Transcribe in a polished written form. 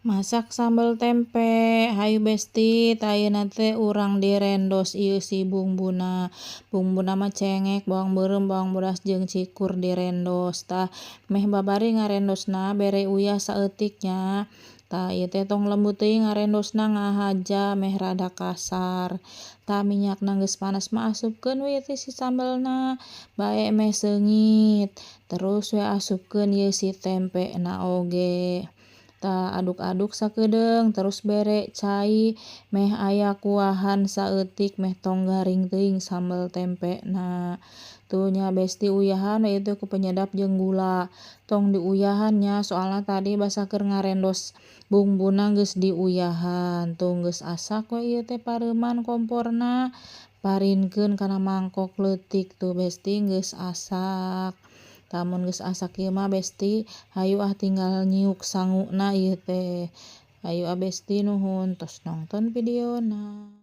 Masak sambal tempe. Hayu Besti, tah ayeuna teh urang direndos ieu si bumbuna. Bumbuna mah cengek, bawang beureum, bawang bodas jeung cikur direndos. Tah, meh babari ngarendosna bere uyah saeutik nya. Tah, ieu teh tong lembut teuing ngarendosna, ngahaja meh rada kasar. Tah, minyakna geus panas mah asupkeun we ieu teh si sambelna bae meh seungit. Terus we asupkeun ieu si tempena oge. Tah, aduk-aduk sakedeung terus bere cai meh aya kuahan saeutik meh tong garing teuing sambel tempena. Tuh nya Besti, uyahan we ieu teh ku penyedap jeung gula. Tong diuyahan nya, soalna tadi basa keur ngarendos bumbuna geus diuyahan. Tuh, geus asak we ieu teh pareuman komporna, parinkeun kana mangkok leutik. Tuh Besti, geus asak. Tah, mun geus asak ieu mah Besti, hayu ah tinggal nyiuk sanguna ieu teh. Hayu ah Besti, nuhun tos nongton videona.